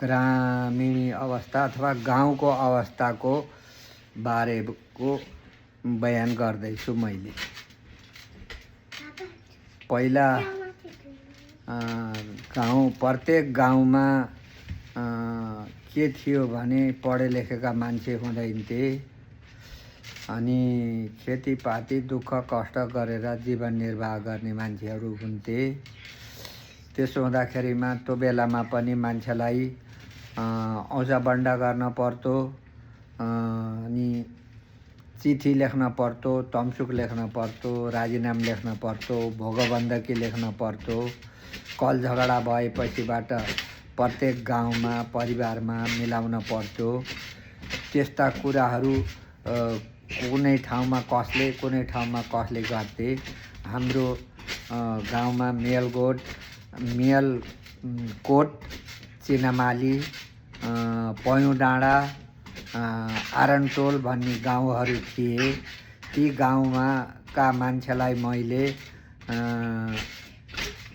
ग्रामीण अवस्था अथवा गाउँको अवस्थाको बारेको बयान गर्दैछु मैले। पहिला प्रत्येक गाउँमा के थियो भने पढे लेखेका मान्छे हुँदैनथे अनि खेतीपाती दुःख कष्ट गरेर जीवन निर्वाह गर्ने मान्छेहरू हुन्थे। त्यसो हुँदाखेरिमा त्यो बेलामा पनि मान्छेलाई औँसाबन्डा गर्न पर्थ्यो, अनि चिठी लेख्न पर्थ्यो, तम्सुक लेख्न पर्थ्यो, राजीनाम लेख्न पर्थ्यो, भोगबन्दकी लेख्न पर्थ्यो। कल झगडा भएपछिबाट प्रत्येक गाउँमा परिवारमा मिलाउन पर्थ्यो। त्यस्ता कुराहरू कुनै ठाउँमा कसले गर्थे। हाम्रो गाउँमा मेलकोट, चिनामाली, पयुँडाँडा, आरनटोल भन्ने गाउँहरू थिए। ती गाउँमा का मान्छेलाई मैले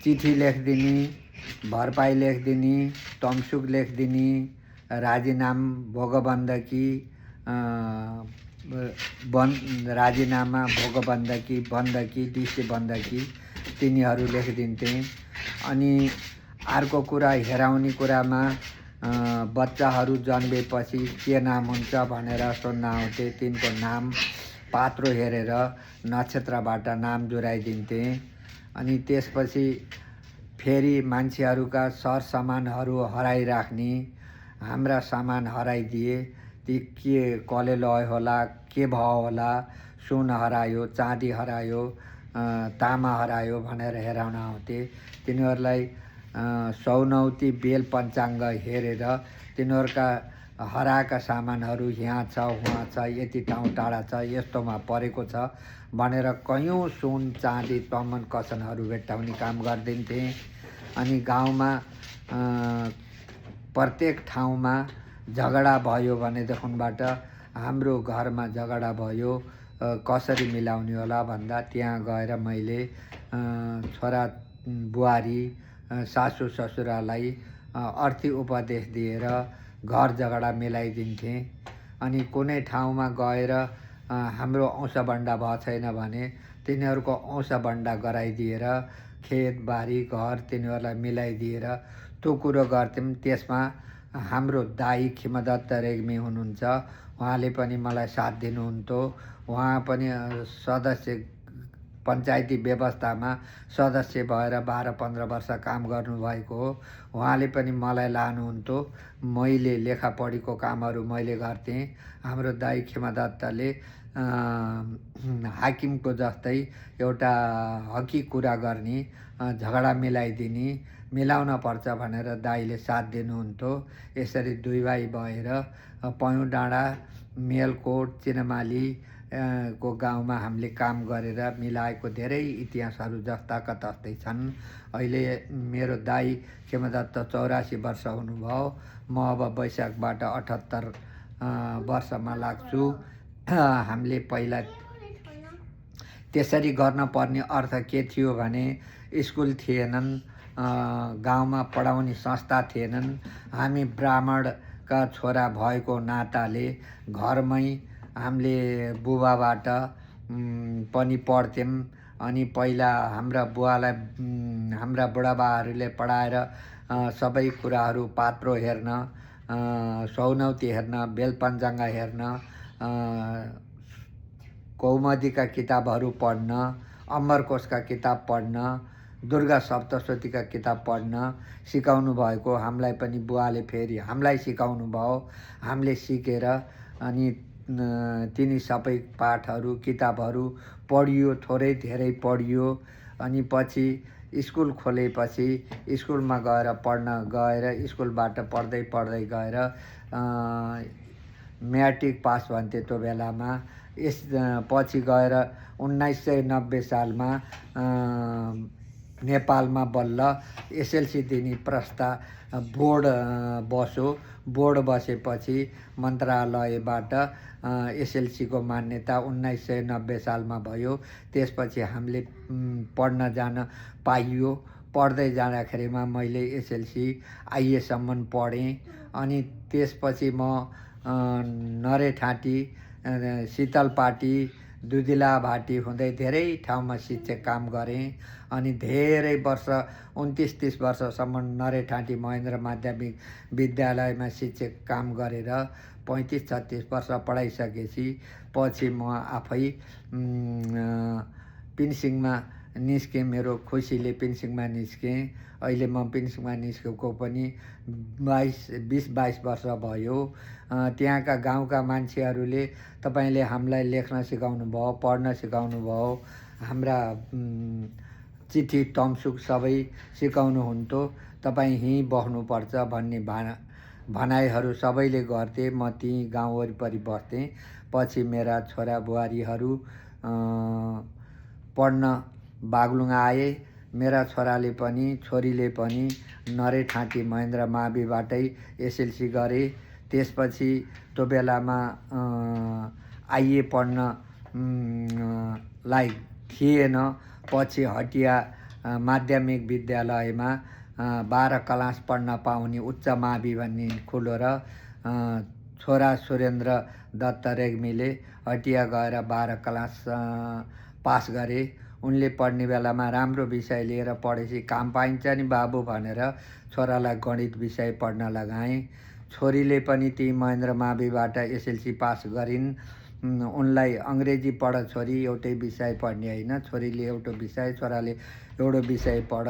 चिठी लेखिदिने, भरपाई लेखिदिने, तम्सुक लेखिदिने, राजीनाम, भोगबन्दकी, राजीनामा, भोगबन्दकी, बन्दकी, डिसी बन्दकी तिनीहरू लेखिदिन्थे। अनि अर्को कुरा, हेराउने कुरामा बच्चाहरू जन्मेपछि के नाम हुन्छ भनेर सोध्न आउँथे। तिनको नाम पात्रो हेरेर नक्षत्रबाट नाम जुराइदिन्थे। अनि त्यसपछि फेरि मान्छेहरूका सरसामानहरू हराइराख्ने, हाम्रा सामान हराइदिए। ती के कसले लयो होला, के भयो होला, सुन हरायो, चाँदी हरायो, तामा हरायो भनेर हेराउन आउँथे। तिनीहरूलाई सौनौती बेल पञ्चाङ्ग हेरेर तिनीहरूका हराएका सामानहरू यहाँ छ, उहाँ छ, यति ठाउँ टाढा छ, यस्तोमा परेको छ भनेर कैयौँ सुन चाँदी तमन कछनहरू भेट्टाउने काम गरिदिन्थे। अनि गाउँमा प्रत्येक ठाउँमा झगडा भयो भनेदेखिबाट हाम्रो घरमा झगडा भयो, कसरी मिलाउने होला भन्दा त्यहाँ गएर मैले छोरा बुहारी, सासू ससुरालाई अर्थी उपदेश दिएर घर झगडा मिलाइदिन्थेँ। अनि कुनै ठाउँमा गएर हाम्रो औँसाबन्डा भएको छैन भने तिनीहरूको औँसाबन्डा गराइदिएर खेतबारी घर तिनीहरूलाई मिलाइदिएर त्यो कुरो गर्थ्यौँ। त्यसमा हाम्रो दाइ खिमदत्त रेग्मी हुनुहुन्छ, उहाँले पनि मलाई साथ दिनुहुन्थ्यो। उहाँ पनि सदस्य, पञ्चायती व्यवस्थामा सदस्य भएर 12-15 वर्ष काम गर्नुभएको हो। उहाँले पनि मलाई लानुहुन्थ्यो। मैले लेखापढीको कामहरू मैले गर्थेँ। हाम्रो दाइ खिमदत्तले हाकिमको जस्तै एउटा हकी कुरा गर्ने, झगडा मिलाइदिने, मिलाउन पर्छ भनेर दाइले साथ दिनुहुन्थ्यो। यसरी दुई भाइ भएर पयुँडाँडा, मेलकोट, चिनामाली को गाउँमा हामीले काम गरेर मिलाएको धेरै इतिहासहरू जस्ताका तस्तै छन्। अहिले मेरो दाइ खिमदत्त 84 वर्ष हुनुभयो। म अब वैशाखबाट 78 वर्षमा लाग्छु। हामीले पहिला त्यसरी गर्न पर्ने अर्थ के थियो भने स्कुल थिएनन्, गाउँमा पढाउने संस्था थिएनन्। हामी ब्राह्मणका छोरा भएको नाताले घरमै हामीले बुबाबाट पनि पढ्थ्यौँ। अनि पहिला हाम्रा बुवालाई, हाम्रा बुढाबाहरूले पढाएर सबै कुराहरू पात्रो हेर्न, सौनौती हेर्न, बेलपञ्चाङ्ग हेर्न, कौमुदीका किताबहरू पढ्न, अमरकोशका किताब पढ्न, दुर्गा सप्तशतीका किताब पढ्न सिकाउनु भएको। हामीलाई पनि बुवाले फेरि हामीलाई सिकाउनु भयो। हामीले सिकेर अनि तिनी सबै पाठहरू, किताबहरू पढियो, थोरै धेरै पढियो। अनि पछि स्कुल खोलेपछि स्कुलमा गएर पढ्न गएर स्कुलबाट पढ्दै पढ्दै गएर म्याट्रिक पास भन्थे त्यो बेलामा। यस पछि गएर 1990 सालमा नेपालमा बल्ल एसएलसी दिने प्रस्ताव बोर्ड बस्यो। बोर्ड बसेपछि मन्त्रालयबाट एसएलसीको मान्यता 1990 सालमा भयो। त्यसपछि हामीले पढ्न जान पाइयो। पढ्दै जाँदाखेरिमा मैले एसएलसी आइएसम्म पढेँ। अनि त्यसपछि म नरेठाँटी, शीतलपाटी, दुधिला भाटी हुँदै धेरै ठाउँमा शिक्षक काम गरेँ। अनि धेरै वर्ष 29-30 वर्षसम्म नरेठाँटी महेन्द्र माध्यमिक विद्यालयमा शिक्षक काम गरेर 35-36 वर्ष पढाइसकेपछि पछि म आफै पिन्सिङमा निस्केँ। मेरो खुसीले पिन्सिङमा निस्केँ। अहिले म पिन्सिङमा निस्केको पनि 20-22 वर्ष भयो। त्यहाँका गाउँका मान्छेहरूले तपाईँले हामीलाई लेख्न सिकाउनु भयो, पढ्न सिकाउनु भयो, हाम्रा चिठी तमसुक सबै सिकाउनुहुन्थ्यो। तपाईँ यहीँ बस्नुपर्छ भन्ने भनाइहरू सबैले गर्थे। म ती गाउँ वरिपरि बस्थेँ। पछि मेरा छोरा बुहारीहरू पढ्न बागलुङ आए। मेरा छोरीले पनि नरेठाँटी महेन्द्र माविबाटै एसएलसी गरे। त्यसपछि त्यो बेलामा आइए पढ्न लाई थिएन। पछि हटिया माध्यमिक विद्यालयमा 12 क्लास पढ्न पाउने उच्च मावि भन्ने खुलो र छोरा सुरेन्द्र दत्त रेग्मीले हटिया गएर 12 क्लास पास गरे। उनले पढ्ने बेलामा राम्रो विषय लिएर पढेपछि काम पाइन्छ नि बाबु भनेर छोरालाई गणित विषय पढ्न लगाएँ। छोरीले पनि ती महेन्द्र माविबाट एसएलसी पास गरिन्। उनलाई अङ्ग्रेजी पढ छोरी, एउटै विषय पढ्ने होइन, छोरीले एउटा विषय, छोराले एउटा विषय पढ,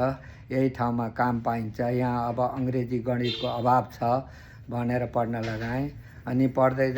यही ठाउँमा काम पाइन्छ, यहाँ अब अङ्ग्रेजी गणितको अभाव छ भनेर पढ्न लगाएँ। अनि पढ्दै